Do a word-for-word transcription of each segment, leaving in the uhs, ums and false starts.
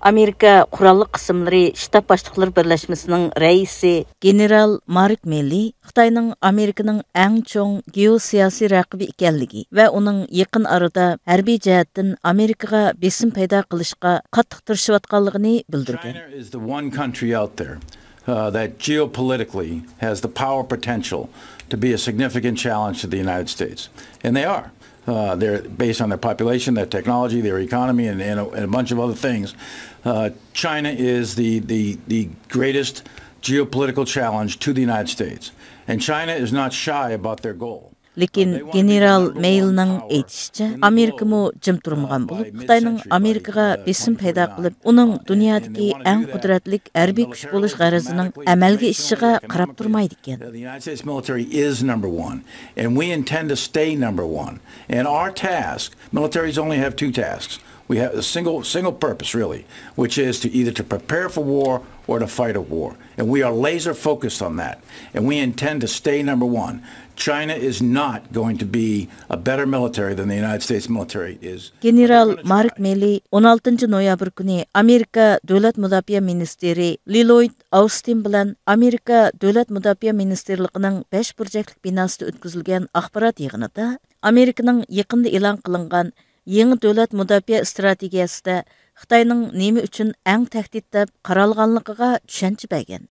ئامېرىكا قوراللىق قىسىملىرى شتاب باشلىقلىرى بىرلەشمىسىنىڭ رەئىسى گېنېرال مارك مىللى خىتاينىڭ ئامېرىكىنىڭ ئەڭ چوڭ گېئوسىياسىي رەقىبى ئىكەنلىكى ۋە ئۇنىڭ يېقىن ئارىدا ھەربىي جەھەتتىن ئامېرىكىغا بېسىم پەيدا قىلىشقا قاتتىق تىرىشىۋاتقانلىقىنى بىلدۈرگەن. China is the one country out there, uh, that geopolitically has the power potential to be a significant challenge to the United States. And they are. Uh, they're based on their population, their technology, their economy, and, and, a, and a bunch of other things. Uh, China is the, the, the greatest geopolitical challenge to the United States. And China is not shy about their goal. لېكىن گېنېرال مېيلنىڭ ئېيتىشىچە، ئامېرىكىمۇ جىم تۇرمىغان بولۇپ، خىتاينىڭ ئامېرىكىغا بېسىم پەيدا قىلىپ، ئۇنىڭ دۇنيادىكى ئەڭ قۇدرەتلىك ھەربىي كۈچ بولۇش غەرىزىنىڭ ئەمەلگە ئېشىشىغا قاراپ تۇرمايدىكەن. The United States military is number one, and we intend to stay number one. And our task, militaries only have two tasks. We have a single, single purpose, really, which is to either to prepare for war or to fight a war. And we are laser focused on that. And we intend to stay number one. China is not going to be a better military than the United States military is. گېنېرال مارك مىللى ئون ئالتىنچى نويابىر كۈنى ئامېرىكا دۆلەت مۇداپىئە مىنىستىرى للويد ئاۋستىن بىلەن ئامېرىكا دۆلەت مۇداپىئە مىنىستىرلىقىنىڭ بەش بۇرجەكلىك بىناسىدا ئۆتكۈزۈلگەن ئاخبارات يىغىنىدا ئامېرىكىنىڭ يېقىندا ئېلان قىلىنغان يېڭى دۆلەت مۇداپىئە ئىستراتېگىيەسىدە خىتاينىڭ نېمە ئۈچۈن ئەڭ تەھدىت دەپ قارالغانلىقىغا چۈشەنچە بەرگەن.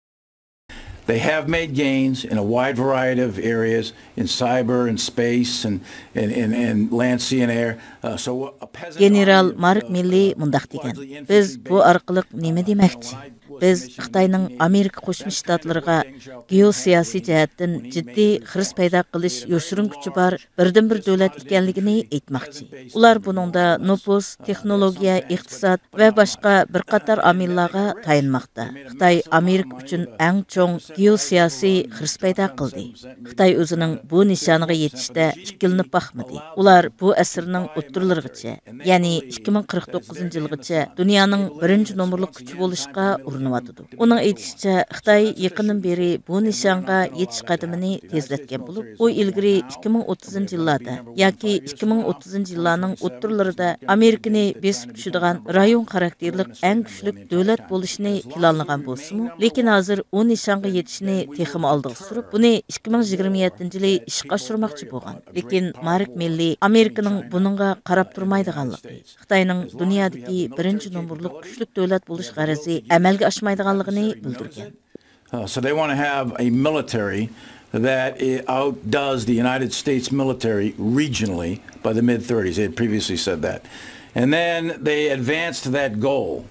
They have made gains in a wide variety of areas, in cyber and space and, and, and, and land, sea and air. Uh, so a peasant گېنېرال army, مارك uh, مىللى uh, مۇنداق دېگەن: بىز بۇ ئارقىلىق نېمە دېمەكچى؟ بىز خىتاينىڭ ئامېرىكا قوشما شتاتلىرىغا گېئوسىياسىي جەھەتتىن جىددىي خىرىس پەيدا قىلىش يوشۇرۇن كۈچى بار بىردىنبىر دۆلەت ئىكەنلىكىنى ئېيتماقچى. ئۇلار بۇنىڭدا نوپۇس، تېخنولوگىيە، ئىقتىساد ۋە باشقا بىر قاتار ئامىللارغا تايانماقتا. خىتاي ئامېرىكا ئۈچۈن ئەڭ چوڭ گېئوسىياسىي خىرىس پەيدا قىلدى. خىتاي ئۆزىنىڭ بۇ نىشانىغا يېتىشتە ئىككىلىنىپ باقمىدى. ئۇلار بۇ ئەسىرنىڭ ئوتتۇرىلىرىغىچە، يەنى ئىككى مىڭ قىرىق توققۇزىنچى يىلغىچە دۇنيانىڭ بىرىنچى نومۇرلۇق كۈچى بولۇشقا ئۇرۇنۇۋاتىدۇ. ئۇنىڭ ئېيتىشىچە، خىتاي يېقىندىن بېرى بۇ نىشانغا يېتىش قەدىمىنى تېزلەتكەن بولۇپ، ئۇ ئىلگىرى ئىككى مىڭ ئوتتۇزىنچى يىللاردا ياكى ئىككى مىڭ ئوتتۇزىنچى يىللارنىڭ ئوتتۇرىلىرىدا ئامېرىكىنى بېسىپ چۈشىدىغان رايون خاراكتېرلىق ئەڭ كۈچلۈك دۆلەت بولۇشنى پىلانلىغان بولسىمۇ، لېكىن ھازىر ئۇ نىشانغا يېتىشنى تېخىمۇ ئالدىغا سۈرۈپ، بۇنى ئىككى مىڭ يىگىرمە يەتتىنچى يىلى ئىشقا ئاشۇرماقچى بولغان. لېكىن مارك مىللى ئامېرىكىنىڭ بۇنىڭغا قاراپ تۇرمايدىغانلىقى، خىتاينىڭ دۇنيادىكى بىرىنچى نومۇرلۇق كۈچلۈك دۆلەت بولۇش غەرىزى ئەمەلگە ئاشمايدىغانلىقىنى بىلدۈرگەن. Uh, so they want to have a military that i- outdoes the United States military regionally by the mid thirties. They had previously said that. And then they advanced that goal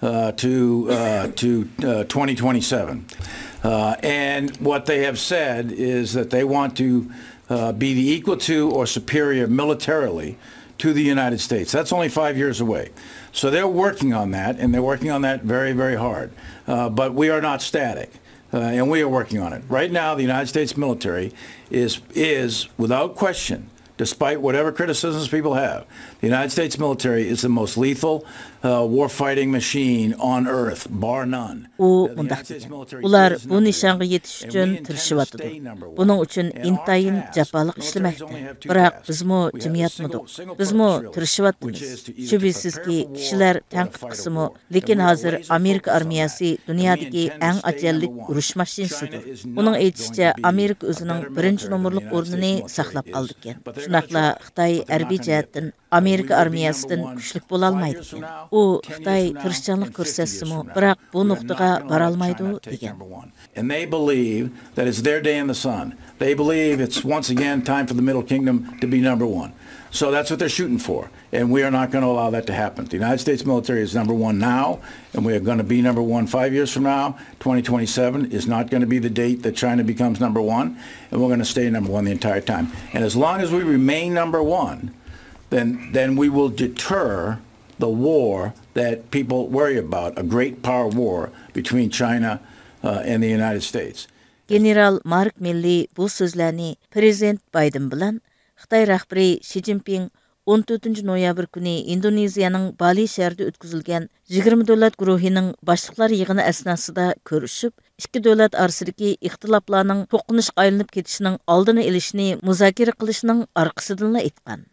uh, to, uh, to uh, twenty twenty-seven. Uh, and what they have said is that they want to uh, be the equal to or superior militarily to the United States. That's only five years away. So they're working on that, and they're working on that very, very hard. Uh, but we are not static, uh, and we are working on it. Right now, the United States military is, is, without question, despite whatever criticisms people have, the United States military is the most lethal uh, war-fighting machine on earth, bar none. ئۇ مۇنداق دېگەن: ئۇلار بۇ نىشانغا يېتىش ئۈچۈن تىرىشىۋاتىدۇ. بۇنىڭ ئۈچۈن ئىنتايىن جاپالىق ئىشلىمەكتە. بىراق بىزمۇ جىم ياتمىدۇق. بىزمۇ تىرىشىۋاتىمىز. شۈبھىسىزكى، كىشىلەر تەنقىد قىلسىمۇ، لېكىن ھازىر ئامېرىكا ئارمىيەسى دۇنيادىكى ئەڭ ئەجەللىك ئۇرۇش ماشىنىسىدۇر. ئۇنىڭ ئېيتىشىچە، ئامېرىكا ئۆزىنىڭ بىرىنچى نومۇرلۇق ئورنىنى ساقلاپ قالىدىكەن. شۇنداقلا خىتاي ھەربىي جەھەتتىن ئامېرىكا ئارمىيەسىدىن كۈچلۈك بولالمايدىكەن. ئۇ خىتاي تىرىشچانلىق كۆرسەتسىمۇ، بىراق بۇ نۇقتىغا بارالمايدۇ، دېگەن. And they believe that it's their day in the sun. They believe it's once again time for the Middle Kingdom to be number one. So that's what they're shooting for. And we are not going to allow that to happen. The United States military is number one now, and we are going to be number one five years from now. Twenty twenty-seven is not going to be the date that China becomes number one, and we're going to stay number one the entire time. And as long as we remain number one, then, then we will deter the war that people worry about, a great power war between China uh, and the United States. گېنېرال مارك مىللى بۇ سۆزلەرنى پىرېزىدېنت بايدېن بىلەن خىتاي رەھبىرى شى جىنپىڭ ئون تۆتىنچى نويابىر كۈنى ئىندونېزىيەنىڭ بالى شەھىرىدە ئۆتكۈزۈلگەن يىگىرمە دۆلەت گۇرۇھىنىڭ باشلىقلار يىغىنى ئەسناسىدا كۆرۈشۈپ، ئىككى دۆلەت ئارىسىدىكى ئىختىلاپلارنىڭ توققۇنۇشقا ئايلىنىپ كېتىشىنىڭ ئالدىنى ئېلىشنى مۇزاكىرە قىلىشنىڭ ئارقىسىدىنلا ئېيتقان.